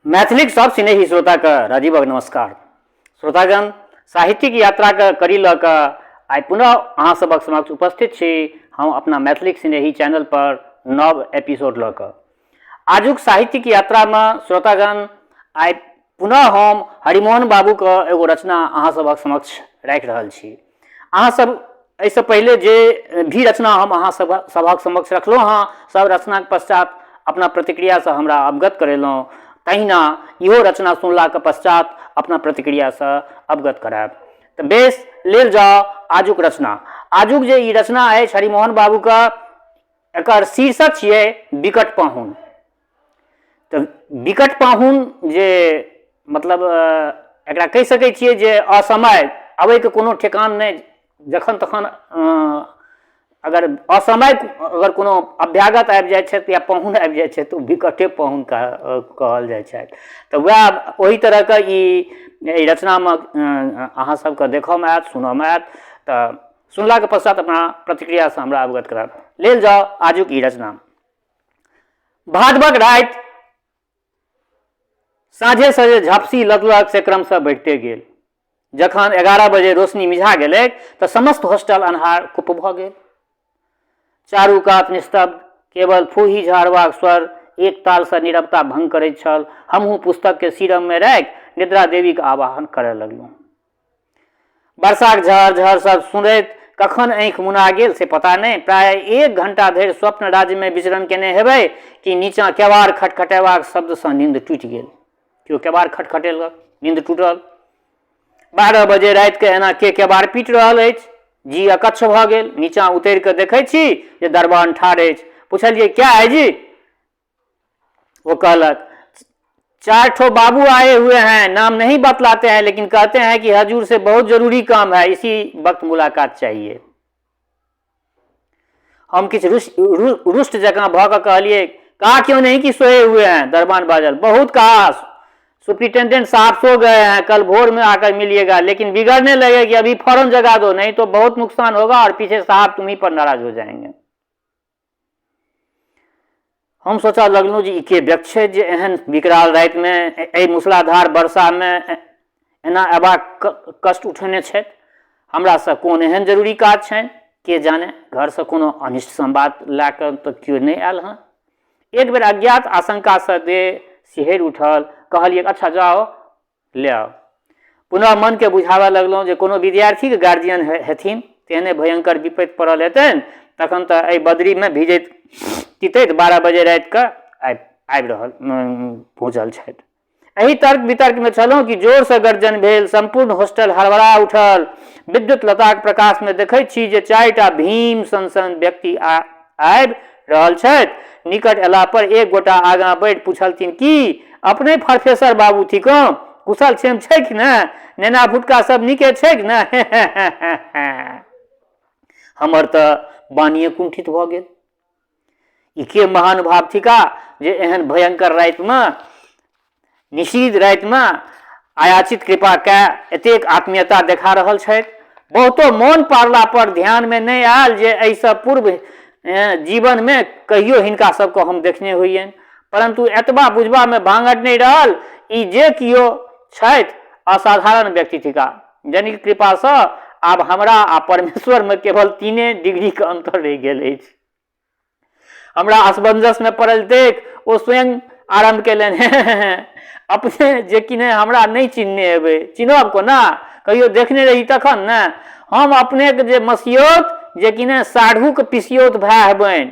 मैथिलीक सब स्नेही श्रोताके राजीवक नमस्कार। श्रोतागण, साहित्यिक यात्राके कड़ी लऽ कऽ आइ पुनः अहाँ सभक समक्ष उपस्थित छी हम अपना मैथिलीक स्नेही चैनल पर नव एपिसोड लऽ कऽ। आजुक साहित्यिक यात्रामे श्रोतागण आइ पुनः हम हरिमोहन बाबूके एगो रचना अहाँ सभक समक्ष राखि रहल छी। अहाँ सब एहिसँ पहिले जे भी रचना हम अहाँ सब सभक समक्ष रखलहुँ हँ, सब रचनाके पश्चात अपना प्रतिक्रियासँ हमरा अवगत करेलहुँ, तहिना इहो रचना सुनलाके पश्चात अपना प्रतिक्रियासँ अवगत करायब। तऽ बेस, लेल जाउ आजुक रचना। आजुक जे ई रचना अछि हरिमोहन बाबूके, एकर शीर्षक छियै विकट पाहुन। तऽ विकट पाहुन जे मतलब एकरा कहि सकै छियै जे असमय अबैके कोनो ठेकान नहि, जखन तखन अगर असमय अगर कोनो अभ्यागत आबि जाइ छथि या पाहुन आबि जाइ छथि तऽ ओ विकटे पाहुन कहल जाइ छथि। तऽ वएह ओहि तरहके ई एहि रचनामे अहाँ सबके देखऽमे आयत, सुनऽमे आयत। तऽ सुनलाके पश्चात अपना प्रतिक्रियासँ हमरा अवगत करायब। लेल जाउ आजुक ई रचना। भादवक राति साँझे से जे झपसी लदलक से क्रमशः बढ़िते गेल। जखन 11 बजे रोशनी मिझा गेलैक तऽ समस्त हॉस्टल अन्हार कुप भऽ गेल। चारू कात निस्तब्ध, केवल फूही झाड़बाक स्वर एक तालसँ नीरवता भंग करैत छल। हमहूँ पुस्तकके सीरममे राखि निद्रा देवीक आवाहन करय लगलहुँ। वर्षाक झहर झहर सब सुनैत कखन आँखि मुना गेल से पता नहि। प्रायः 1 घंटा धरि स्वप्न राज्यमे विचरण केने हेबै कि नीचाँ केवाड़ खटखटेबाक शब्दसँ नींद टूटि गेल। केओ केवाड़ खटखटेलक, नींद टूटल। 12 बजे रातिके एना के केवाड़ पीट रहल अछि? जी अकच्छ भऽ गेल। नीचाँ उतरि कऽ देखै छी जे दरबान ठाढ़ अछि। पुछलियै, क्या है जी? वो कहलक, 4 ठो बाबू आए हुए हैं, नाम नहीं बतलाते हैं, लेकिन कहते हैं कि हजूर से बहुत जरूरी काम है, इसी वक्त मुलाकात चाहिए। हम किछु रुष्ट जकाँ भऽ कऽ कहलियै, कहा क्यों नहीं कि सोए हुए हैं? दरबान बाजल, बहुत कहा, सुपरिटेंडेंट साहब सो गए हैं, कल भोर में आकर मिलिएगा, लेकिन बिगड़ने लगे कि अभी फौरन जगा दो, नहीं तो बहुत नुकसान होगा और पीछे साहब तुम्ही पर नाराज हो जाएंगे। हम सोचऽ लगलहुँ जे ई के व्यक्ति छै जे एहन विकराल रातिमे एहि मूसलाधार वर्षामे एना अयबाक कष्ट उठेने छथि। हमरासँ कोन एहन जरूरी काज छनि के जाने। घरसँ कोनो अनिष्ट संवाद लए कऽ तऽ केओ नहि आयल हँ। एक बेर अज्ञात आशंकासँ देह सिहरि उठल। कहलियै, अच्छा जाओ ले आउ। पुनः मनके बुझाबऽ लगलहुँ जे कोनो विद्यार्थीके गार्जियन हेथिन तेहने भयंकर विपत्ति पड़ल हेतनि, तखन तऽ एहि बदरीमे भिजैत तितैत 12 बजे रातिके आबि रहल पहुँचल छथि। एहि तर्क वितर्कमे छलहुँ कि जोरसँ गर्जन भेल। सम्पूर्ण हॉस्टल हड़बड़ा उठल। विद्युत लताक प्रकाशमे देखैत छी जे 4टा भीम सन सन व्यक्ति आबि रहल छथि। निकट अयला पर एक गोटा आगाँ बढ़ि पुछलथिन, की अपने प्रोफेसर बाबू थिकहुँ? कुशल क्षेम छैक ने? नेना भुटका सब नीके छैक ने? हमर तऽ वाणीये कुंठित भऽ गेल। ई के महानुभाव थिका जे एहन भयंकर रातिमे, निशीद रातिमे आयाचित कृपा कए एतेक आत्मीयता देखा रहल छथि। बहुतो मोन पाड़ला पर ध्यानमे नहि आयल जे एहिसँ पूर्व जीवनमे कहियो हिनका सबके हम देखने होइयनि, परंतु एतबा बुझबामे भांगठ नहि रहल ई जे कियो छथि असाधारण व्यक्ति थिका, जनिक कृपासँ आब हमरा आ परमेश्वरमे केवल 3 डिग्रीके अंतर रहि गेल अछि। हमरा असमंजसमे पड़ल देख ओ स्वयं आरम्भ केलनि, अपने जे कि नहि हमरा नहि चिन्हने हेबै, चिन्हब कोना, कहियो देखने रही तखन ने। हम अपनेके जे मसियौत जे कि नहि साढ़ूके पिसियौत भाय हेबनि।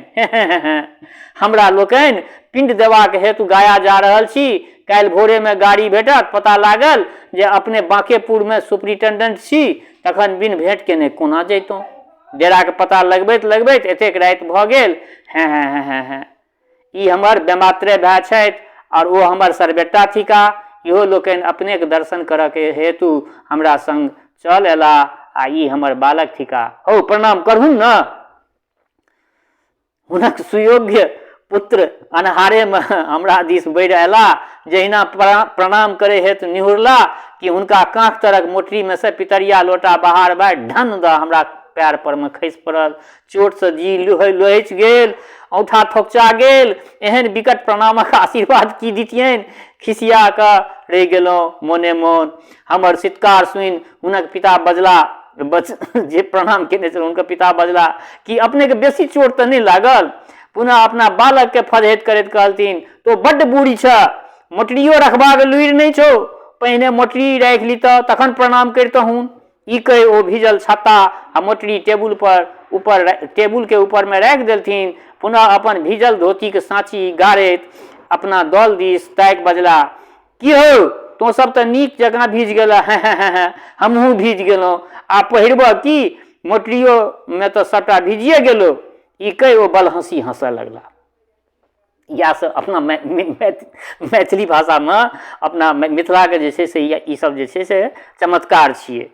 हमरा लोकनि पिंड देबाक हेतु गया जा रहल छी, काल्हि भोरेमे गाड़ी भेटत। पता लागल जे अपने बाँकेपुरमे सुपरिटेंडेंट छी, तखन बिन भेंट केने कोना जैतहुँ। डेराके पता लगबैत लगबैत एतेक राति भऽ गेल। हेँ हेँ हेँ हेँ हेँ ई हमर बेमात्रे भाय छथि आओर ओ हमर सरबेटा थिका। इहो लोकनि अपनेक दर्शन करऽके हेतु हमरा संग चल अयलाह आ ई हमर बालक थिका। हौ, प्रणाम करहुन ने। हुनक सुयोग्य पुत्र अन्हारेमे हमरा दिस बढ़ि अयलाह। जहिना प्रणाम करै हेतु निहुरला कि हुनका काँख तरक मोटरीमे से पितरिया लोटा बाहर बाहर ढन दऽ हमरा पैर परमे खसि पड़ल। चोटसँ जी लोहछि गेल, औंठा थोकचा गेल। एहन विकट प्रणामक आशीर्वाद की दितियनि? खिसिया कऽ रहि गेलहुँ मोने मोन। हमर चित्कार सुनि हुनक पिता बजला, जे प्रणाम केने छल हुनकर पिता बजला कि अपनेके बेसी चोट तऽ नहि लागल? पुनः अपना बालकके फजहैत करैत कहलथिन, तो बड्ड बूढ़ी छह, मोटरियो रखबाक लूरि नहि छौ, पहिने मोटरी राखि लितह तखन प्रणाम करितहुन। ई कहि ओ भीजल छत्ता आ मोटरी टेबुल पर ऊपर टेबुलके ऊपरमे राखि देलथिन। पुनः अपन भीजल धोतीक साँची गाड़ैत अपना दल दिस ताकि बजला, की हौ, तोँ सब तऽ नीक जकाँ भीज गेलह, हें हें हें हें, हमहूँ भीज गेलहुँ, आ पहिरबह की, मोटरियोमे तऽ सभटा भीजिए गेलौ। ई कहि ओ बलहँसी हँसऽ लगला। इएह सब अपना मैथिली भाषामे अपना मिथिलाके जे छै से ई सब जे छै से चमत्कार छियै।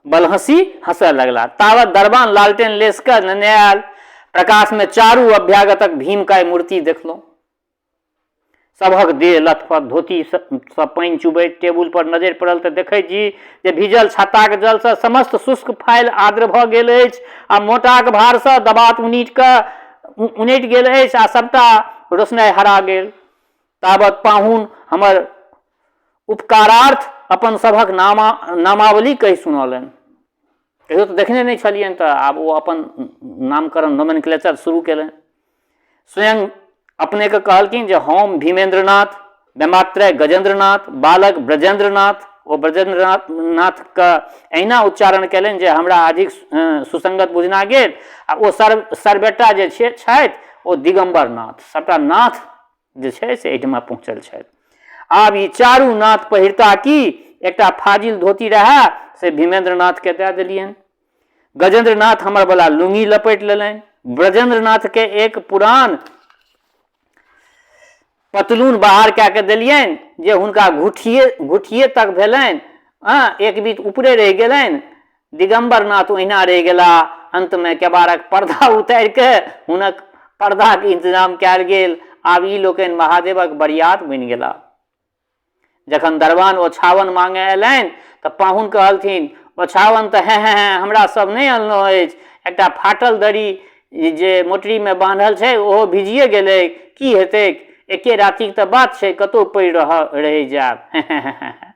बलहँसी हँसऽ लगला। तावत दरबान लालटेन लेस कऽ नेने आयल। प्रकाशमे चारू अभ्यागतक भीमकाय मूर्ति देखलहुँ। सभक देह लथपथ, धोती सँ पानि चुबैत। टेबुल पर नजरि पड़ल तऽ देखैत छी जे भीजल छत्ताक जलसँ समस्त शुष्क फाइल आर्द्र भऽ गेल अछि आ मोटाक भारसँ दबात उनटि कऽ उनटि गेल अछि आ सभटा रोशनाइ हरा गेल। तावत पाहुन हमर उपकारार्थ अपन सभक नामावली कहि सुनौलनि। कहियो तऽ देखने नहि छलियनि तऽ आब ओ अपन नामकरण नोमेनक्लेचर शुरू केलनि। स्वयं अपनेके कहलखिन जे हम भीमेन्द्रनाथ, बेमात्रय गजेन्द्रनाथ, बालक ब्रजेन्द्रनाथ। ओ ब्रजेन्द्रनाथ नाथके एहिना उच्चारण कयलनि जे हमरा अधिक सुसंगत बुझना गेल। आ ओ सरबेटा जे छथि ओ दिगम्बर नाथ, सभटा नाथ जे छै से एहिठमा पहुँचल छथि। आब ई चारू नाथ पहिरता की? एकटा फाजिल धोती रहए से भीमेन्द्रनाथके दए देलियनि। गजेन्द्रनाथ हमर बला लुङ्गी लपेटि लेलनि। ब्रजेन्द्रनाथके एक पुरान पतलून बाहर कए कऽ देलियनि जे हुनका घुठिए घुठिए तक भेलनि, हँ एक बीत ऊपरे रहि गेलनि। दिगम्बरनाथ ओहिना रहि गेला। अन्तमे केबाड़क पर्दा उतारि कऽ हुनक पर्दाक इन्तजाम कयल गेल। आब ई लोकनि महादेवक बरियात बनि गेला। जखन दरबान ओछावन मांगे अयलनि तऽ पाहुन कहलथिन, ओछावन तऽ हें हें हें हमरा सब नहि अनलहुँ अछि, एकटा फाटल दरी जे मोटरीमे बान्हल छै ओहो भिजिए गेलै, की हेतैक, एके रातिक तऽ बात छै, कतहु पड़ि रहि जायब, हें हें हें हें।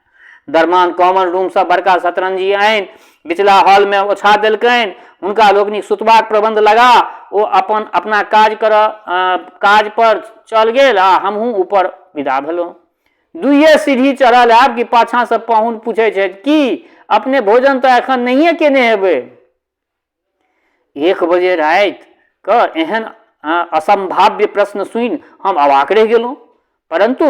दरमान कॉमन रूमसँ बड़का शतरंजी आनि बिचला हॉलमे ओछा देलकनि। हुनका लोकनिक सुतबाक प्रबन्ध लगा ओ अपन अपना काज करऽ काज पर चल गेल आ हमहूँ ऊपर विदा भेलहुँ। दुइए सीढ़ी चढ़ल आयब कि पाछाँसँ पाहुन पुछै छथि, की अपने भोजन तऽ एखन नहिए केने हेबै? 1 बजे राति कऽ एहन असम्भाव्य प्रश्न सुनि हम अवाक रहि गेलहुँ। परन्तु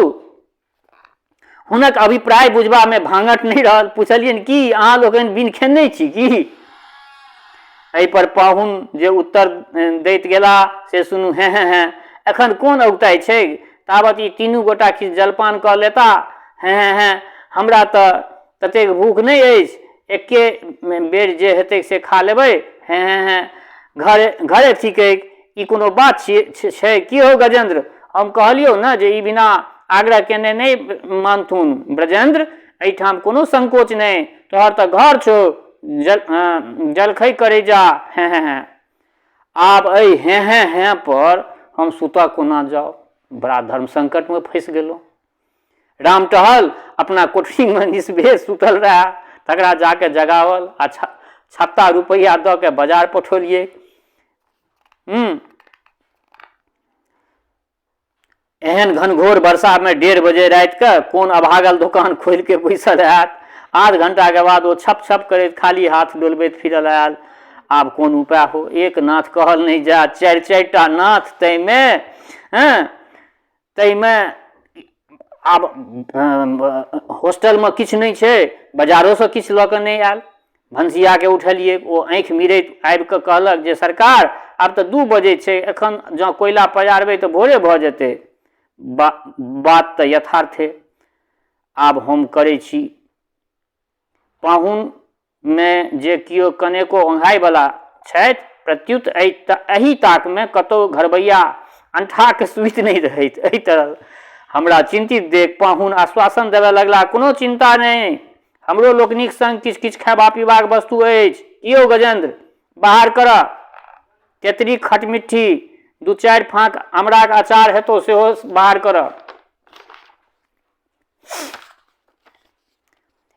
हुनक अभिप्राय बुझबामे भाङठ नहि रहल। पुछलियनि, की अहाँ लोकनि बिन खेने छी की? एहि पर पाहुन जे उत्तर दैत गेला से सुनू, हें हें हें, एखन कोन औगताइ छैक, तावत ई तीनू गोटा किछु जलपान कऽ लेता, हें हें हें, हमरा तऽ ततेक भूख नहि अछि, एके बेर जे हेतैक से खा लेबै, हें हें हें, घरे घरे थिकैक, ई कोनो बात छै की हौ गजेन्द्र? हम कहलियौ ने जे ई बिना आग्रह केने नहि मानथुन। ब्रजेन्द्र, एहिठाम कोनो संकोच नहि, तोहर तऽ घर छौ, जलखै करै जा, हें हें हें। आब एहि हें हें हें पर हम सुतऽ कोना जाउ? बड़ा धर्म संकटमे फँसि गेलहुँ। राम टहल अपना कोठरीमे निस्बेह सुतल रहए, तकरा जाके जगाओल आ छत्ता रुपैआ दऽ के बाजार पठौलियै। एहन घनघोर वर्षामे 1:30 बजे रातिके कोन अभागल दोकान खोलिके बैसल हैत? आध घंटाके बाद ओ छप छप करैत खाली हाथ डोलबैत फिरल आयल। आब कोन उपाय हो? एक नाथ कहल नहि जाय, चारि चारिटा नाथ, ताहिमे हँ ताहिमे आब होस्टलमे किछु नहि छै, बाजारोसँ किछु लऽ कऽ नहि आयल। भनसियाके उठेलियै, ओ आँखि मिरैत आबि कऽ कहलक जे सरकार आब तऽ 2 बजै छै, एखन जँ कोयला पजारबै तऽ भोरे भऽ जेतै। बात तऽ यथार्थे। आब हम करै छी। पाहुनमे जे कियो कनेको ओंघाइवला छथि, प्रत्युत एहि ताकमे कतहु घरबैया अन्ठाके सुति नहि रहैत। एहि तरह हमरा चिन्तित देख पाहुन आश्वासन देबय लगलाह, कोनो चिन्ता नहि, हमरो लोकनिक संग किछु किछु खयबा पीबाक वस्तु अछि। यौ गजेन्द्र, बाहर कर तेतरी खटमिट्ठी, दू चारि फाँक अमराके अचार हेतौ सेहो बाहर कर।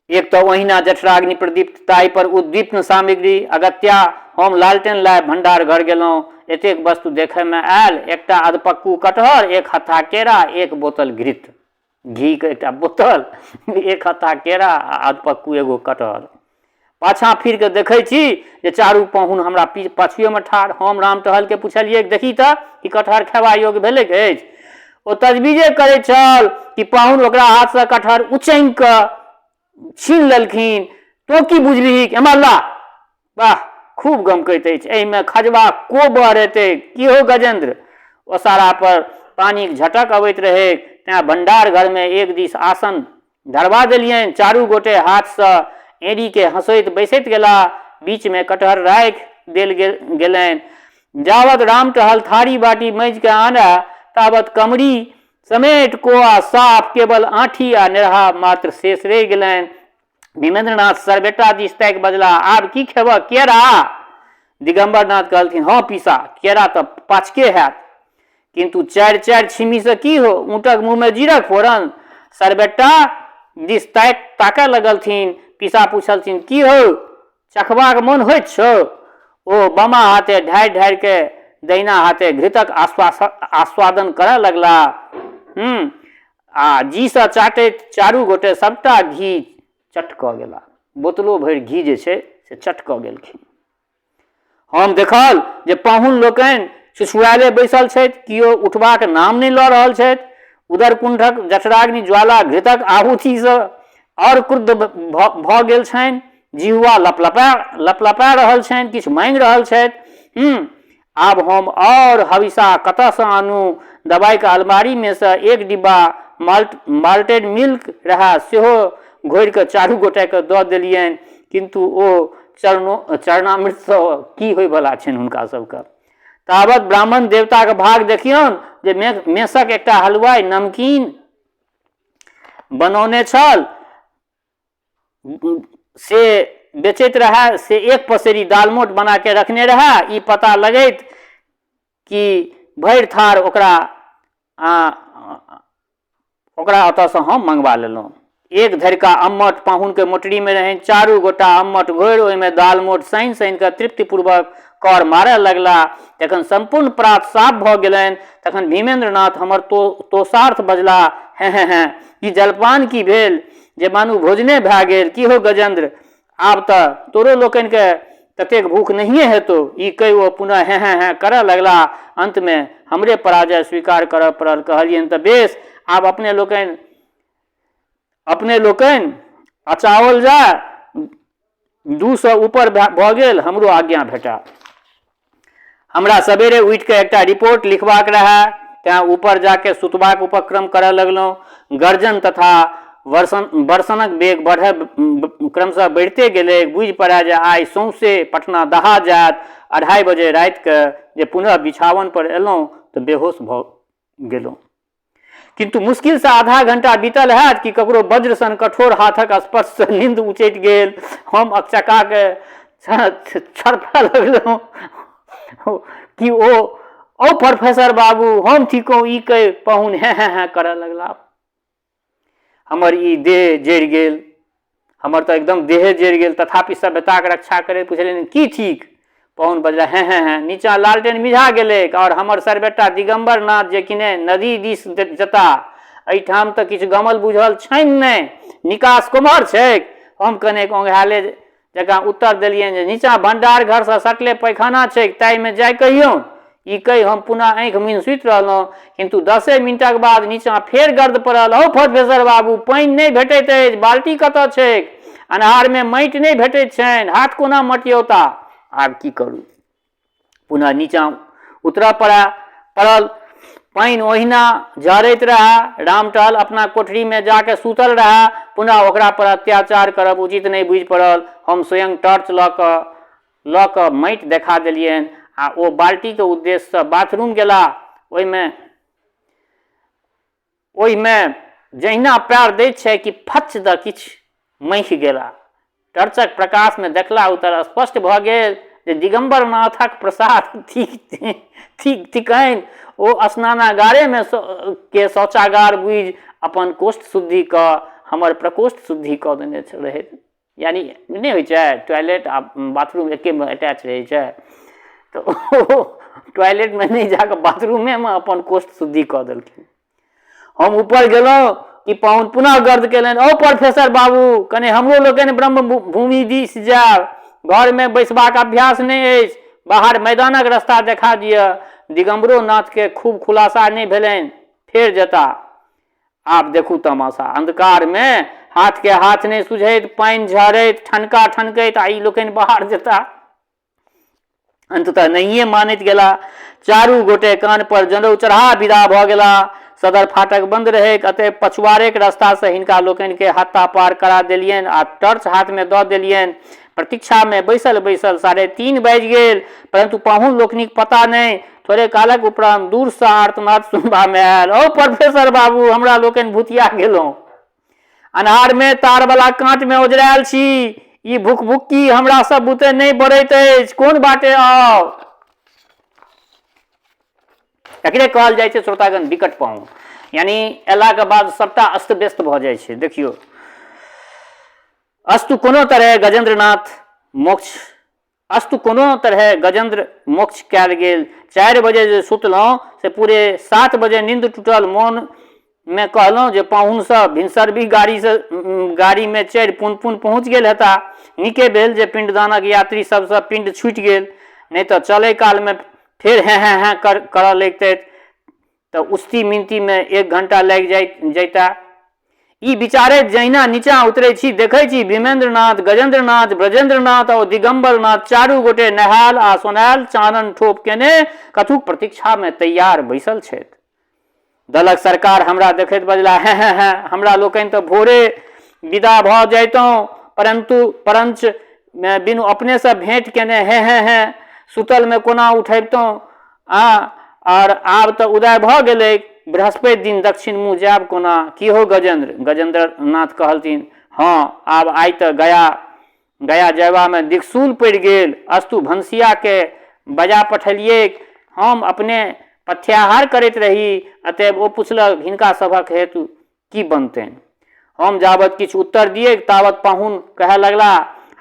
एक तऽ ओहिना जठराग्नि प्रदीप्त, ताहि पर उद्दीप्त सामग्री। अगत्या हम लालटेन लाय भंडार घर गेलहुँ। एतेक वस्तु देखयमे आयल, एकटा अधपक्कू कटहर, एक हत्था केरा, एक बोतल घृत। घीके एकटा बोतल, एक हत्था केरा आ अधपक्कू एगो कटहर। पाछाँ फिर कऽ देखै छी जे चारू पाहुन हमरा पाछुएमे ठाढ़। हम राम टहलके पुछलियै, देखी तऽ ई कटहर खेबा योग्य भेलैक अछि? ओ तजबीजे करैत छल कि पाहुन ओकरा हाथसँ कटहर उचङ्गि कऽ छीन लेलखिन। तोँ की बुझलिही? एम्हर ला। वाह, खूब गमकैत अछि, एहिमे खजबा को बहरेतै? की हो गजेन्द्र? ओसारा पर पानिक झटक अबैत रहैक, तेँ भण्डार घरमे एक दिस आसन धरबा देलियनि। चारू गोटे हाथसँ एँड़ीके हँसैत बैसैत गेलाह। बीचमे कटहर राखि देल गेलनि। जावत राम टहल थारी बाटी माँजि कऽ आनय तावत कमरी समेट कोआ साफ, केवल आँठी आ नेरहा मात्र शेष रहि गेलनि। भीमेन्द्रनाथ सरबेटा दिस ताकि बजलाह, आब की खेबह, केरा? दिगम्बरनाथ कहलथिन, हँ पीसा, केरा तऽ पाचके हैत, किन्तु चारि चारि छिमीसँ की हो? ऊँटक मुँहमे जीरक फोरन। सरबेटा दिस ताकय लगलथिन। पीसा पुछलथिन, की हौ, चखबाक मोन होइत छौ? ओ बामा हाथे ढारि ढारि के दहिना हाथे घृतक आस्वादन करय लगलाह। आ जीसँ चाटैत चारू गोटे सभटा घी चट कऽ गेला। बोतलो भरि घी जे छै से चट कऽ गेलखिन। हम देखल जे पाहुन लोकनि छुछुआयले बैसल छथि, केओ उठबाक नाम नहि लऽ रहल छथि। उदरकुण्ठक जठराग्नि ज्वाला घृतक आहुतिसँ आओर क्रुद्ध भऽ गेल छनि। जिहुआ लपलपा लपलपा रहल छनि, किछु माँगि रहल छथि। आब हम आओर हविषा कतऽसँ आनू? दवाइके अलमारीमे सँ एक डिब्बा माल्टेड मिल्क रहए, सेहो घोरि कऽ चारू गोटेके दऽ देलियनि, किन्तु ओ चरणामृतसँ की होइवला छनि हुनका सभके? तावत ब्राह्मण देवताके भाग देखियौन जे मेसक एकटा हलुआइ नमकीन बनौने छल, से बेचैत रहए, से एक पसेरी दालमोट बनाके रखने रहए। ई पता लगैत कि भरि थार ओकरा ओकरा ओतऽसँ हम मङ्गबा लेलहुँ। एक धरिका अम्मट पाहुनके मोटरीमे रहनि। चारू गोटा अम्मट घोरि ओहिमे दालमोट सानि सानि कऽ तृप्तिपूर्वक कर मारय लगला। जखन सम्पूर्ण प्रात साफ भऽ गेलनि तखन भीमेन्द्रनाथ हमर तोषार्थ बजला, हेँ हेँ हेँ, ई जलपान की भेल जे मानू भोजने भए गेल। की हो गजेन्द्र, आब तऽ तोरो लोकनिके ततेक भूख नहिए हेतौ। ई कहि ओ पुनः हेँ हेँ हेँ करऽ लगलाह। अन्तमे हमरे पराजय स्वीकार करऽ पड़ल। कहलियनि, तऽ बेस, आब अपने लोकनि अचाओल जाय। 2 सए ऊपर भऽ गेल, हमरो आज्ञा भेटा। हमरा सवेरे उठि कऽ एकटा रिपोर्ट लिखबाक रहए, तेँ ऊपर जाके सुतबाक उपक्रम करऽ लगलहुँ। गर्जन तथा वर्षणक वेग बढ़य क्रमशः बढ़िते गेलै। बुझि पड़ए जे आइ सौंसे पटना दहा जायत। 2:30 बजे रातिके जे पुनः बिछावन पर एलहुँ तऽ बेहोश भऽ गेलहुँ। किन्तु मुश्किलसँ आधा घंटा बीतल हैत कि ककरो वज्र सन कठोर हाथक स्पर्शसँ नींद उचटि गेल। हम अकचका के छड़पा लगलहुँ कि ओ ओ प्रोफेसर बाबू, हम थिकहुँ। ई कहि पाहुन हेँ हेँ हेँ करऽ लगला। हमर ई देह जरि गेल, हमर तऽ एकदम देहे जरि गेल। तथापि सभ्यताके रक्षा करैत पुछलियनि, की ठीक? पाहुन बजला, हेँ हेँ हेँ, नीचाँ लालटेन मिझा गेलैक आओर हमर सरबेटा दिगम्बर नाथ जे किने नदी दिस जता, एहिठाम तऽ किछु गमल बुझल छनि नहि, निकास कोम्हर छैक? हम कनेक ओंघायले जकाँ उत्तर देलियनि जे नीचाँ भण्डार घरसँ सटले पैखाना छैक, ताहिमे जाय कहियौन। ई कहि हम पुनः आँखि मुनि सुति रहलहुँ। किन्तु दसे मिनटक बाद नीचाँ फेर गर्द पड़ल, हौ प्रोफेसर बाबू, पानि नहि भेटैत अछि, बाल्टी कतऽ छैक? अन्हारमे माटि नहि भेटैत छनि, हाथ कोना मटियौता? आब की करू? पुनः नीचाँ उतरऽ पड़ल। पानि ओहिना झरैत रहए। रामटहल अपना कोठरीमे जाके सुतल रहए। पुनः ओकरा पर अत्याचार करब उचित नहि बुझि पड़ल। हम स्वयं टॉर्च लऽ कऽ माटि देखा देलियनि आ ओ बाल्टीके उद्देश्यसँ बाथरूम गेलाह। ओहिमे जहिना पएर दैत छै कि फच्च दऽ किछु महि गेला। टर्चक प्रकाशमे देखला उत्तर स्पष्ट भऽ गेल जे दिगम्बर नाथक प्रसाद थिक थिक थिकनि। ओ स्नानागारेमे के शौचागार बुझि अपन कोष्ठ शुद्धि कऽ हमर प्रकोष्ठ शुद्धि कऽ देने रहथि। यानी नहि होइ छै टॉयलेट आ बाथरूम एकेमे अटैच रहै छै, तऽ ओ टॉयलेटमे नहि जा कऽ बाथरूमेमे अपन कोष्ठ शुद्धि कऽ देलखिन। हम ऊपर गेलहुँ कि पाहुन पुनः गर्द केलनि, ओ प्रोफेसर बाबू, कने हमरो लोकनि ब्रह्म भूमि दिस जायब, घरमे बैसबाक अभ्यास नहि अछि, बाहर मैदानक रस्ता देखा दिअ। दिगम्बरो नाथके खूब खुलासा नहि भेलनि, फेर जेता। आब देखू तमाशा, अंधकारमे हाथके हाथ नहि सुझैत, पानि झहरैत, ठनका ठनकैत आ ई लोकनि बाहर जेता। अन्ततः नहिए मानैत गेला। चारू गोटे कान पर जनउ चढ़ा विदा भऽ गेला। सदर फाटक बन्द रहैक, अतएव पछुआरेक रस्तासँ हिनका लोकनिकेँ हत्ता पार करा देलियनि आ टॉर्च हाथमे दऽ देलियनि। प्रतीक्षामे बैसल बैसल 3:30 बाजि गेल, परन्तु पाहुन लोकनिक पता नहि। थोड़े कालक उपरान्त दूरसँ आर्तनाद सुनबामे आयल, औ प्रोफेसर बाबू, हमरा लोकनि भुतिया गेलहुँ। अन्हारमे तारवला काँटमे ओझरायल छी। ई भुकभुक्की हमरा सब बुते नहि बढ़ैत अछि, कोन बाटे आउ? एकरे कहल जाइ छै श्रोतागण विकट पाहुन। यानी अयलाके बाद सबटा अस्त व्यस्त भऽ जाइ छै। देखियौ, अस्तु कोनो तरहे गजेन्द्रनाथ मोक्ष अस्तु कोनो तरहे गजेन्द्र मोक्ष कयल गेल। 4 बजे जे सुतलहुँ से पूरे 7 बजे नींद टूटल। मोनमे कहलहुँ जे पाहुन सब भिनसरबी गाड़ीसँ गाड़ीमे चढ़ि पुन पुन पहुँच गेल हेता। नीके भेल जे पिण्डदानक यात्री सबसँ पिण्ड छूटि गेल, नहि तऽ चलै कालमे फेर हेँ हेँ हेँ करऽ लगितथि तऽ उस्ती मिनतीमे 1 घंटा लागि जैता। ई विचारैत जहिना नीचाँ उतरै छी, देखै छी भीमेन्द्रनाथ, गजेन्द्रनाथ, ब्रजेन्द्रनाथ और दिगम्बरनाथ चारू गोटे नहायल आ सोनायल चानन ठोप केने कथुक प्रतीक्षामे तैयार बैसल छथि। दलक सरकार हमरा देखैत बजला, हेँ हेँ हेँ, हमरा लोकनि तऽ भोरे विदा भऽ जैतहुँ, परन्तु परञ्च बिनु अपनेसँ भेंट केने हेँ हेँ हेँ सुतलमे कोना उठबितहुँ। आ आओर आब तऽ उदय भऽ गेलै, बृहस्पति दिन दक्षिण मुँह जायब कोना? की हौ गजेन्द्र? गजेन्द्रनाथ कहलथिन, हँ, आब आइ तऽ गया गया जयबामे दिक्शूल पड़ि गेल। अस्तु, भनसियाके बजा पठेलियैक। हम अपने पथ्याहार करैत रही, अतएव ओ पुछलक, हिनका सभक हेतु की बनतनि? हम जाबत किछु उत्तर दियैक ताबत पाहुन कहय लगला,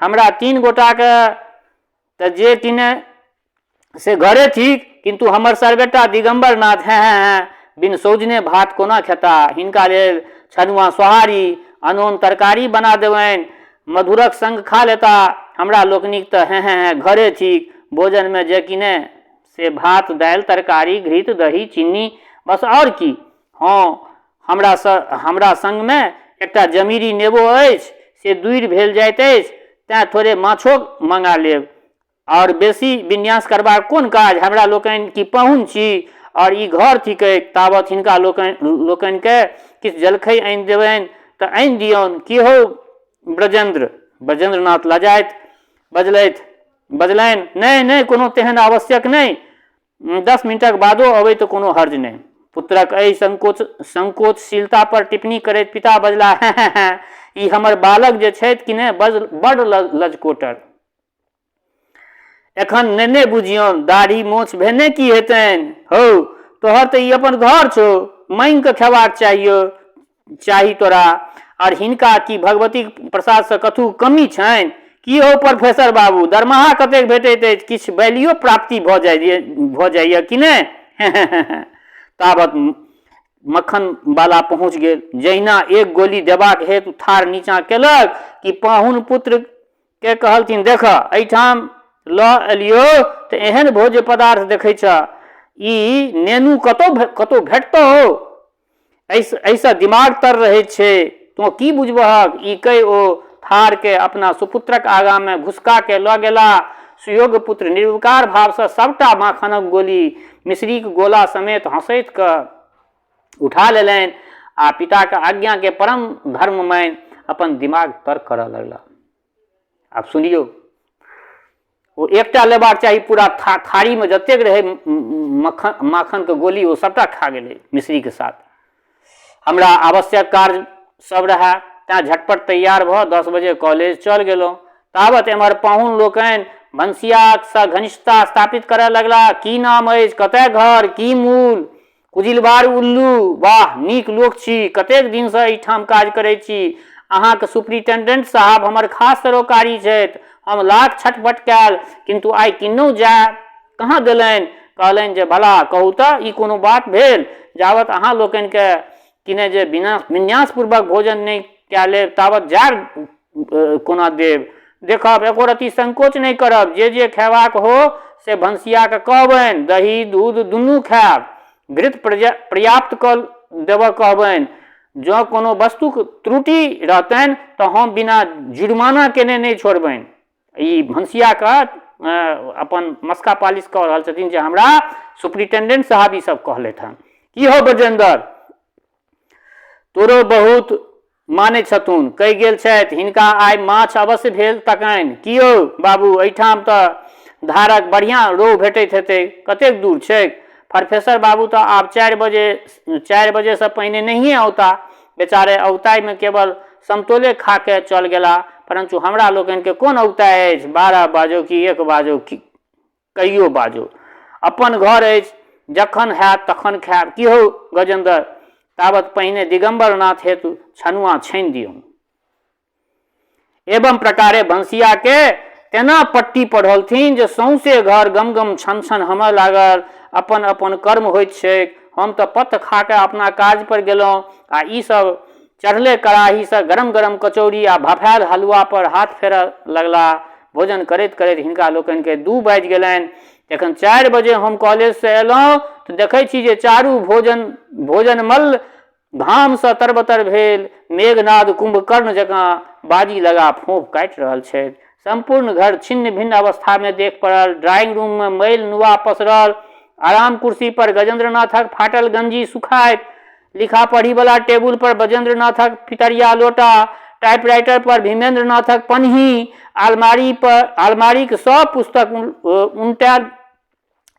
हमरा 3 गोटाके तऽ जे किने से घरे थिक, किन्तु हमर सरबेटा दिगम्बर नाथ हेँ हेँ हेँ बिन सौजने भात कोना खेता? हिनका लेल छनुआ सोहारी, अनोन तरकारी बना देबनि, मधुरक संग खा लेता। हमरा लोकनिक तऽ हेँ हेँ हेँ घरे थिक, भोजनमे जे किने से भात, दालि, तरकारी, घृत, दही, चीनी, बस आओर की। हँ, हमरा संगमे एकटा जमीरी नेबो अछि, से दूरि भेल जाइत अछि, तेँ थोड़े माछो मँगा लेब। आओर बेसी विन्यास करबाक कोन काज? हमरा लोकनि की पाहुन छी? आओर ई घर थिकैक। तावत हिनका लोकनिकेँ किछु जलखै आनि देबनि तऽ आनि दियौन। की हौ ब्रजेन्द्र? ब्रजेन्द्रनाथ लजाइत बजलनि, नहि नहि, कोनो तेहन आवश्यक नहि। 10 मिनटक बादो अबै तऽ कोनो हर्ज नहि। पुत्रक एहि संकोचशीलता पर टिप्पणी करैत पिता बजला, हेँ हेँ हेँ, ई हमर बालक जे छथि कि ने बड़ लजकोटर। एखन नेने बुझियौन, दाढ़ी मोछ भेने की हेतनि? हौ, तोहर तऽ ई अपन घर छौ, मांगि कऽ खेबाक चाही तोरा। आर हिनका की भगवतीक प्रसादसँ कथू कमी छनि? की हौ प्रोफेसर बाबू, दरमाहा कतेक भेटैत अछि? किछु बैलियो प्राप्ति भऽ जाइए कि नहि? ताबत मक्खन बाला पहुँच गेल। जहिना एक गोली देबाक हेतु थार नीचाँ केलक कि पाहुन पुत्र के कहलथिन, देख, एहिठाम लऽ एलियौ तऽ एहन भोज्य पदार्थ देखै छह, ई नेनू कतौ कतौ भेटतौ? एहिसँ दिमाग तर रहैत छै, तोँ की बुझबहक? ई कहि ओ थारके अपना सुपुत्रक आगाँमे घुसका के लऽ गेला। सुयोग्य पुत्र निर्विकार भावसँ सभटा माखनक गोली मिश्रीक गोला समेत हँसैत कऽ उठा लेलनि आ पिताके आज्ञाके परम धर्म मानि अपन दिमाग तर करऽ लगला। आब सुनियौ, ओ एकटा लेबाक चाही, पूरा थारीमे जतेक रहै माखनके गोली ओ सभटा खा गेलै मिश्रीके साथ। हमरा आवश्यक कार्य सब रहए, तैँ झटपट तैयार भऽ 10 बजे कॉलेज चल गेलहुँ। तावत एम्हर पाहुन लोकनि भनसियासँ घनिष्ठता स्थापित करय लगलाह। की नाम अछि? कतय घर? की मूल? कुजिलबार उल्लू, वाह, नीक लोक छी। कतेक दिनसँ एहिठाम काज करैत छी? अहाँक सुपरिटेंडेंट साहब हमर खास सरोकारी छथि। हम लाख छटपट कयल, किन्तु आइ किन्नहु जाय कहाँ देलनि। कहलनि जे भला कहू तऽ ई कोनो बात भेल? जावत अहाँ लोकनिकेँ किने जे बिना विन्यासपूर्वक भोजन नहि कए लेब तावत जाय कोना देब? देखब, एको रत्ती संकोच नहि करब। जे जे खयबाक हो से भनसियाकेँ कहबनि। दही दूध दुनू खायब। घृत पर्याप्त कऽ देबऽ कहबनि। जँ कोनो वस्तुक त्रुटि रहतनि तँ हम बिना जुर्माना केने नहि छोड़बनि। ई भनसियाके अपन मस्का पालिश कऽ रहल छथिन जे हमरा सुपरिटेंडेंट साहब ई सब कहलथि हन। की हौ ब्रजेन्द्र, तोरो बहुत मानै छथुन, कहि गेल छथि हिनका आइ माछ अवश्य भेल तकनि। की यौ बाबू, एहिठाम तऽ धारक बढ़िआँ रोहु भेटैत हेतै, कतेक दूर छैक? प्रोफेसर बाबू तऽ आब 4 बजेसँ पहिने नहिए औता। बेचारे औगताइमे केवल समतोले खा कऽ चल गेला। परन्तु हमरा लोकनिके कोन औगताइ अछि? 12 बाजौ कि 1 बाजौ कि कहियो बाजौ, अपन घर अछि, जखन हैत तखन खायब। की हौ गजेन्द्र, तावत पहिने दिगम्बर नाथ हेतु छनुआ छानि दियौन। एवं प्रकारे भनसिया के तेना पट्टी पढ़ौलथिन जे सौंसे घर गम-गम छन-छन होमय लागल। अपन अपन कर्म होइत छैक। हम तऽ पत्त खा कऽ अपना काज पर गेलहुँ आ ई सब चढ़ले कड़ाहीसँ गरम-गरम कचौड़ी आ भफायल हलुआ पर हाथ फेरऽ लगलाह। भोजन करैत-करैत हिनका लोकनिकेँ 2 बाजि गेलनि। जखन 4 बजे हम कॉलेजसँ अयलहुँ तऽ देखैत छी जे चारू भोजनमल्ल घामसँ तरबतर भेल मेघनाद कुम्भकर्ण जकाँ बाजी लगा फोंफ काटि रहल छथि। सम्पूर्ण घर छिन्न-भिन्न अवस्थामे देख पड़ल। ड्राइंग रूममे मैल नुआ पसरल। आराम कुर्सी पर गजेन्द्रनाथक फाटल गंजी सुखाइत। लिखा-पढ़ीवला टेबुल पर ब्रजेन्द्रनाथक पितरिया लोटा, टाइपराइटर पर भीमेन्द्रनाथक पनही, आलमारीक सभ पुस्तक उनटायल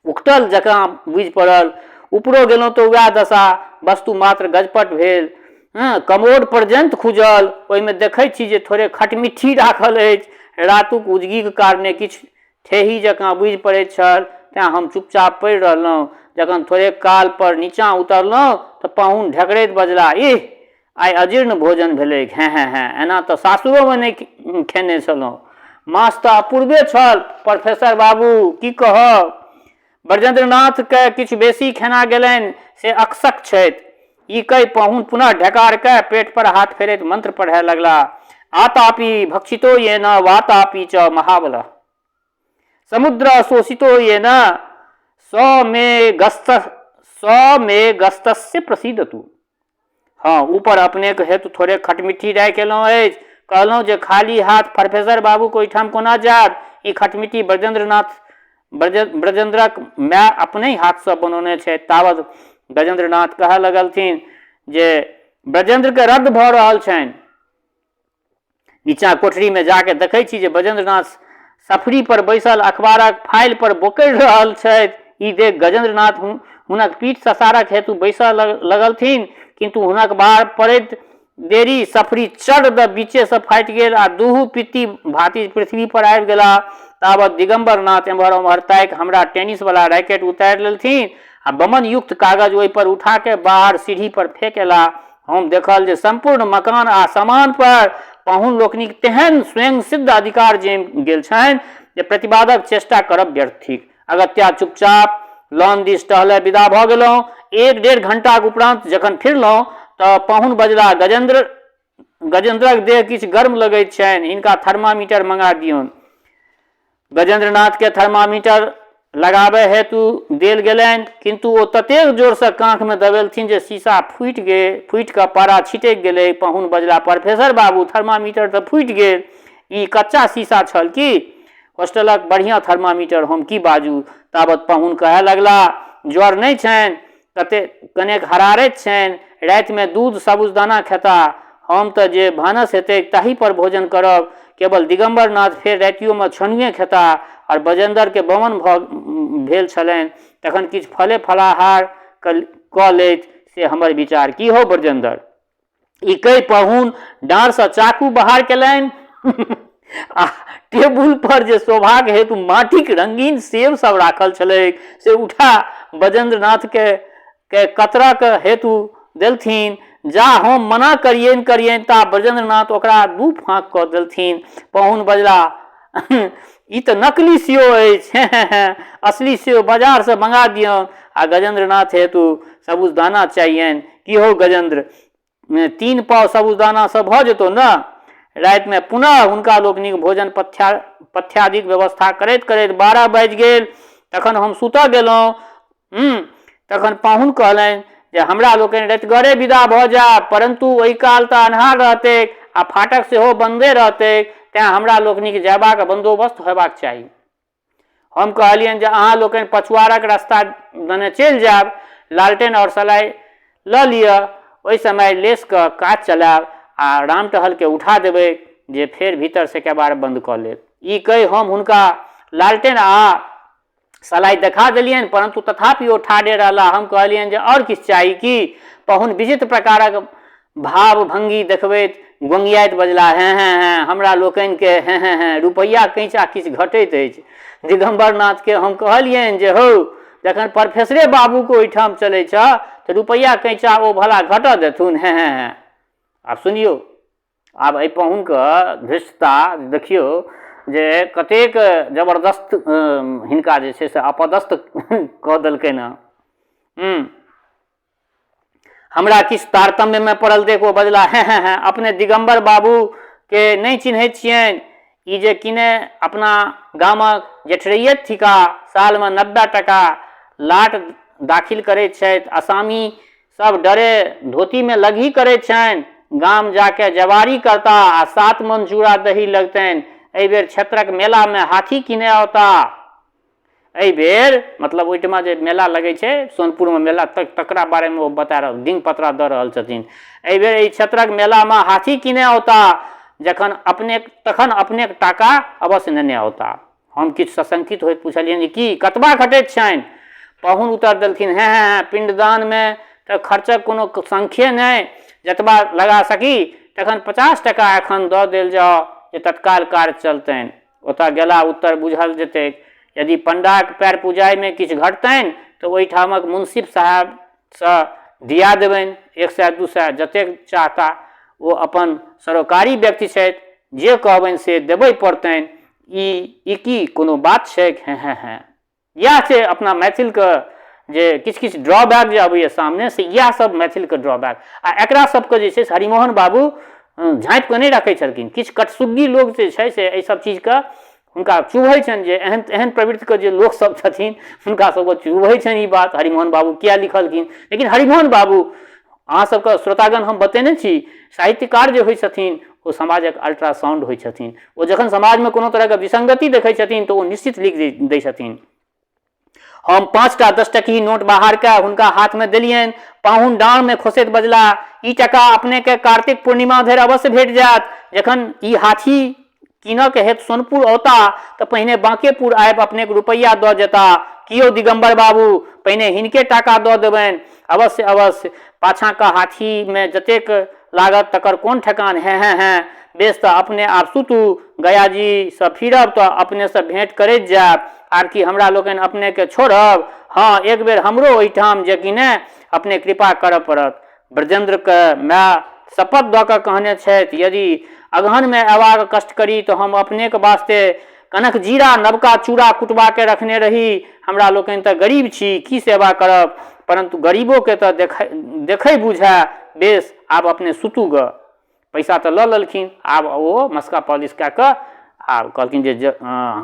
उकटल जकाँ बुझि पड़ल। ऊपरो गेलहुँ तऽ वएह दशा, वस्तु मात्र गजपट भेल। हँ, कमोड पर्यन्त खुजल, ओहिमे देखैत छी जे थोड़े खटमिट्ठी राखल अछि। रातुक उजगीक कारणे किछु ठेही जकाँ बुझि पड़ैत छल, तेँ हम चुपचाप पड़ि रहलहुँ। जखन थोड़ेक काल पर नीचाँ उतरलहुँ तऽ पाहुन ढेकरैत बजलाह, इह, आइ अजीर्ण भोजन भेलैक। हेँ हेँ हेँ, एना तऽ सासुरोमे नहि खेने छलहुँ। माछ तऽ अपूर्वे छल प्रोफेसर बाबू, की कहब। ब्रजेन्द्रनाथकेँ किछु बेसी खेना गेलनि से अकसक छथि। ई कहि पाहुन पुनः ढेकार कए पेट पर हाथ फेरैत मंत्र पढ़य लगलाह, आतापि भक्षितो येन वातापि च महाबलः समुद्र शोषितो येन स मे गस्त स मे गस्तस्य प्रसीदतु। हँ, ऊपर अपनेक हेतु थोड़े खटमिट्ठी राखि एलहुँ अछि। कहलहुँ जे खाली हाथ प्रोफेसर बाबूक ओहिठाम कोना जायब। ई खटमिट्ठी ब्रजेन्द्रक माय अपनहि हाथसँ बनौने छथि। तावत गजेन्द्रनाथ कहय लगलथिन जे ब्रजेन्द्रकेँ रद्द भऽ रहल छनि। नीचाँ कोठरीमे जा कऽ देखै छी जे ब्रजेन्द्रनाथ सफरी पर बैसल अखबारक फाइल पर बोकरि रहल छथि। ई देख गजेन्द्रनाथ हुनक पीठ ससारक हेतु बैसऽ लगलथिन, किन्तु हुनक भार पड़ैत देरी सफरी चढ़ दऽ बीचेसँ फाटि गेल आ दुहू पित्ती भातिज पृथ्वी पर आबि गेलाह। तावत दिगम्बरनाथ एम्हर ओम्हर ताकि हमरा टेनिसवला रैकेट उतारि लेलथिन आ बमनयुक्त कागज ओहि पर उठा कऽ बाहर सीढ़ी पर फेक अयलाह। हम देखल जे सम्पूर्ण मकान आ सामान पर पाहुन लोकनिक तेहन स्वयं सिद्ध अधिकार जमि गेल छनि जे प्रतिवादक चेष्टा करब व्यर्थ थिक। अगत्या चुपचाप लॉन दिस टहलय विदा भऽ गेलहुँ। एक डेढ़ घंटाक उपरान्त जखन फिरलहुँ तऽ पाहुन बजलाह, गजेन्द्रक देह किछु गर्म लगैत छनि, हिनका थर्मामीटर मंगा दियौन। गजेन्द्रनाथकेँ थर्मामीटर लगाबय हेतु देल गेलनि, किन्तु ओ ततेक जोरसँ काँखमे दबेलथिन जे शीशा फूटि कऽ पारा छिटकि गेलै। पाहुन बजलाह, प्रोफेसर बाबू, थर्मामीटर तऽ फूटि गेल। ई कच्चा शीशा छल की? होस्टलक बढ़ियाँ थर्मामीटर, हम की बाजू? तावत पाहुन कहय लगलाह, ज्वर नहि छनि, कनेक हरारति छनि, रातिमे दूध साबुदाना खेताह। हम तऽ जे भानस हेतैक ताही पर भोजन करब। केवल दिगम्बरनाथ फेर रातियोमे छनुए खेताह आओर बजेन्दरके बमन भऽ भेल छलनि, तखन किछु फले फलाहार कऽ लैथ से हमर विचार। की हौ ब्रजेन्दर? ई कहि पाहुन डाँड़सँ चाकू बहार केलनि। आ टेबुल पर जे शोभाक हेतु माटिक रंगीन सेब सब राखल छलैक से उठा बजेन्द्रनाथके के कतरक हेतु देलथिन। जा हम मना करियनि करियनि ता ब्रजेन्द्रनाथ ओकरा दू फाँक कऽ देलथिन। पाहुन बजला, ई तऽ नकली सेओ अछि, हें हें हें, असली सेओ बाजारसँ मंगा दियौन। आ गजेन्द्रनाथ हेतु सबुजदाना चाहियनि। की हौ गजेन्द्र, 3 पाव सबुजदानासँ भऽ जेतौ ने? रातिमे पुनः हुनका लोकनिक भोजन पथ्यादिक व्यवस्था करैत करैत 12 बाजि गेल। तखन हम सुतऽ गेलहुँ। तखन पाहुन कहलनि जे हमरा लोकनि रतिगरे विदा भऽ जायब, परन्तु ओहि काल तऽ अन्हार रहतैक आ फाटक सेहो बन्दे रहतैक, तेँ हमरा लोकनिक जयबाक बन्दोबस्त होयबाक चाही। हम कहलियनि जे अहाँ लोकनि पछुआरक रास्ता दने चलि जायब, लालटेन आओर सलाइ लऽ लिअ, ओहि समय लेस कऽ काज चलायब आ रामटहलके उठा देबैक जे फेर भीतरसँ केबाड़ बन्द कऽ लेत। ई कहि हम हुनका लालटेन आ सलाइ देखा देलियनि, परन्तु तथापि ओ ठाढ़े रहलाह। हम कहलियनि जे आओर किछु चाही की? पाहुन विचित्र प्रकारक भाव भंगी देखबैत गोंगियाइत बजलाह, हें हें हें, हमरा लोकनिके हें हें हें, रुपैआ कैंचा किछु घटैत अछि। दिगम्बरनाथके हम कहलियनि जे हौ, जखन प्रोफेसरे बाबूके ओहिठाम चलै छह तऽ रुपैआ कैंचा ओ भला घटऽ देथुन, हें हें हें। आब सुनियौ, आब एहि पाहुनके धृष्टता देखियौ जे कतेक जबरदस्त हिनका जे छै से अपदस्थ कऽ देलकनि हँ। हमरा किछु तारतम्यमे पड़ल देख ओ बजला, हें हें हें, अपने दिगम्बर बाबूके नहि चिन्हैत छियनि? ई जे किने अपना गामक जेठरैयत थिका, सालमे 90 टका लाट दाखिल करैत छथि। असामी सब डरे धोतीमे लगही करैत छनि। गाम जाके जवारी करता आ 7 मन चूड़ा दही लगतनि। एहि बेर क्षेत्रक मेलामे हाथी किने औता। एहि बेर मतलब ओहिठमा जे मेला लगै छै सोनपुरमे मेला तक तकरा बारेमे ओ बता रहल डिंग पतरा दऽ रहल छथिन। एहि बेर एहि क्षेत्रक मेलामे हाथी किने औता, जखन अपने तखन अपनेक टाका अवश्य नेने औता। हम किछु सशंकित होइत पुछलियनि जे की कतबा घटैत छनि? पाहुन उत्तर देलखिन, हेँ हेँ हेँ, पिण्डदानमे तऽ खर्चक कोनो संख्ये नहि, जतबा लगा सकी। तखन 50 टका एखन दऽ देल जाओ जे तत्काल कार्य चलतनि। ओतऽ गेला उत्तर बुझल जेतैक। यदि पण्डाक पैर पुजाइमे किछु घटतनि तऽ ओहिठामक मुंसिफ साहेबसँ दिया देबनि 100 200 जतेक चाहता। ओ अपन सरोकारी व्यक्ति छथि, जे कहबनि से देबय पड़तनि। ई की कोनो बात छैक? हेँ हेँ हेँ। इएह छै अपना मैथिलके जे किछु किछु ड्रॉबैक जे अबैए सामने, से इएह सब मैथिलके ड्रॉबैक। आ एकरा सबके जे छै से हरिमोहन बाबू झाँपि कऽ नहि रखै छलखिन। किछु कटसुग्गी लोक जे छै से एहि सब चीजके हुनका चुभै छनि, जे एहन एहन प्रवृत्तिके जे लोकसब छथिन हुनका सबके चुभै छनि ई बात हरिमोहन बाबू किया लिखलखिन। लेकिन हरिमोहन बाबू अहाँ सबके श्रोतागण हम बतेने छी, साहित्यकार जे होइ छथिन ओ समाजक अल्ट्रासाउंड होइ छथिन। ओ जखन समाजमे कोनो तरहके विसंगति देखै छथिन तऽ ओ निश्चित लिख दै छथिन। हम 5टा 10 टकही नोट बाहर कऽ हुनका हाथमे देलियनि। पाहुन डाँड़मे खोसैत बजला, ई टका अपनेके कार्तिक पूर्णिमा धरि अवश्य भेट जायत। जखन ई हाथी कीनऽके हेतु सोनपुर औता तऽ पहिने बाँकेपुर आबि अपनेक रुपैआ दऽ जेता। की यौ दिगम्बर बाबू, पहिने हिनके टाका दऽ देबनि? अवश्य अवश्य। पाछाँके हाथीमे जतेक लागत तकर कोन ठेकान? हेँ हेँ हेँ। बेस तऽ अपने आब सुतू। गयाजीसँ फिरब तऽ अपनेसँ भेँट करैत जायब। आर कि हमरा लोकनि अपनेके छोड़ब? हँ, एक बेर हमरो ओहिठाम जे कि ने अपने कृपा करऽ पड़त। ब्रजेन्द्रके माय शपथ दऽ कऽ कहने छथि, यदि अगहनमे अयबाक कष्ट करी तऽ हम अपनेक वास्ते कनक जीरा नवका चूड़ा कुटबाके रखने रही। हमरा लोकनि तऽ गरीब छी, की सेवा करब? परन्तु गरीबोके तऽ देखै बुझए। बेस, आब अपने सुतू गऽ। पैसा तऽ लऽ लेलखिन, आब ओ मस्का पॉलिश कए कऽ आब कहलखिन जे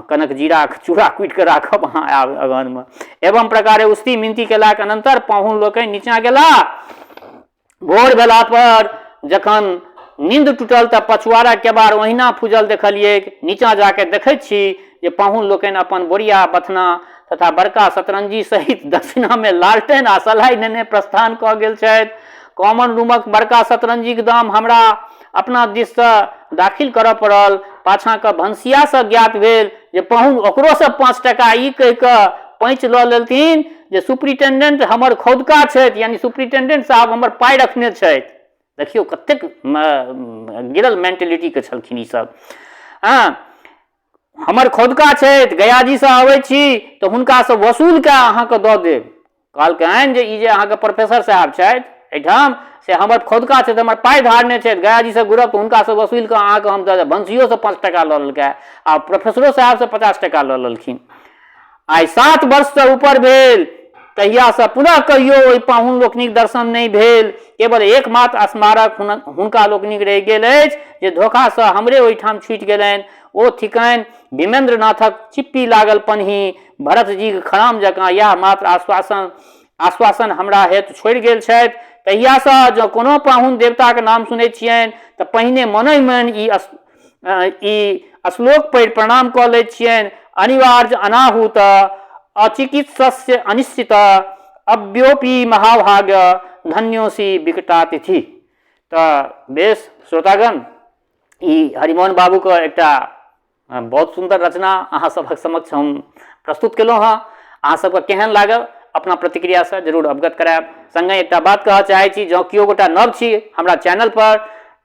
कनक जीरा चूड़ा कुटि कऽ राखब अहाँ आब अगहनमे। एवं प्रकारे उस्ती मिनती केलाक अनंतर पाहुन लोकनि नीचाँ गेला। भोर भेला पर जखन नींद टूटल तऽ पछुआरा केबाड़ ओहिना फूजल देखलियैक। नीचाँ जाके देखैत छी जे पाहुन लोकनि अपन बोरिया बथना तथा बड़का शतरंजी सहित दक्षिणामे लालटेन आ सलाइ नेने प्रस्थान कऽ गेल छथि। कॉमन रूमक बड़का शतरंजीक दाम हमरा अपना दिससँ दाखिल करऽ पड़ल। पाछाँक भनसियासँ ज्ञात भेल जे पाहुन ओकरोसँ 5 टका ई कहि कऽ पैंच लऽ लेलथिन जे सुपरिटेंडेंट हमर खौदका छथि, यानी सुपरिटेंडेंट साहब हमर पाइ रखने छथि। देखियौ कतेक गिरल मेंटेलिटीके छलखिन ई सब। हँ हमर खौदका छथि, गयाजीसँ अबै छी तऽ हुनकासँ वसूल कए अहाँके दऽ देब। कहलकनि जे ई जे अहाँके प्रोफेसर साहब छथि एहिठाम से हमर खौदका छथि, हमर पाइ धारने छथि, गयाजीसँ घुरब तऽ हुनकासँ वसूलि कऽ अहाँके हम दऽ देब। भनसियोसँ 5 टाका लऽ लेलकै आ प्रोफेसरो साहबसँ 50 टाका लऽ लेलखिन। आइ 7 वर्षसँ ऊपर भेल, तहियासँ पुनः कहियो ओहि पाहुन लोकनिक दर्शन नहि भेल। केवल एकमात्र स्मारक हुनका लोकनिक रहि गेल अछि जे धोखासँ हमरे ओहिठाम छूटि गेलनि। ओ थिकनि भीमेन्द्रनाथक चिप्पी लागल पनही, भरतजीक खराम जकाँ इएह मात्र आश्वासन आश्वासन हमरा हेतु छोड़ि गेल छथि। तहियासँ जँ कोनो पाहुन देवताक नाम सुनैत छियनि तऽ पहिने मनहि मन ई ई श्लोक पढ़ि प्रणाम कऽ लैत छियनि। अनिवार्य अनाहूत अचिकित्सस्य अनिश्चित अव्योपी महाभाग्य धन्योसी विकटातिथि। तऽ बेस श्रोतागण, ई हरिमोहन बाबूके एकटा बहुत सुन्दर रचना अहाँ सभक समक्ष हम प्रस्तुत केलहुँ हँ। अहाँ सबके केहन लागल अपना प्रतिक्रियासँ जरूर अवगत करायब। सङ्गे एकटा बात कहऽ चाहै छी, जँ केओ गोटा नव छी हमरा चैनलपर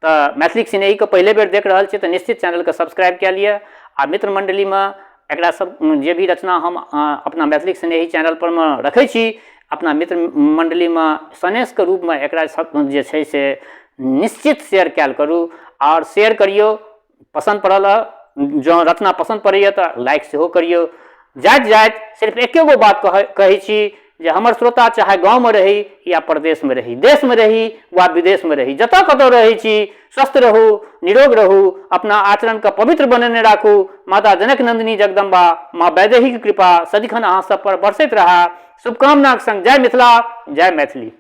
तऽ मैथिलीक सिनेहीके पहिले बेर देख रहल छी तऽ निश्चित चैनलके सब्सक्राइब कए लिअ आ मित्र मण्डलीमे एकरा सब जे भी रचना हम अपना मैथिलीक सिनेही चैनलपर मे रखै छी अपना मित्र मण्डलीमे सनेसके रूपमे एकरा सब जे छै से निश्चित शेयर कयल करू आओर शेयर करियौ। पसन्द पड़ल जँ रचना पसन्द पड़ैए तऽ लाइक सेहो करियौ। जाइत जाइत सिर्फ एके गो बात कहै छी जे हमर श्रोता चाहे गाँवमे रही या परदेशमे रही, देशमे रही वा विदेशमे रही, जतऽ कतौ रहै छी स्वस्थ रहू, निरोग रहू, अपना आचरणके पवित्र बनेने राखू। माता जनक नन्दिनी जगदम्बा माँ वैदेहीके कृपा सदिखन अहाँ सब पर बरसैत रहए। शुभकामनाक संग जय मिथिला, जय मैथिली।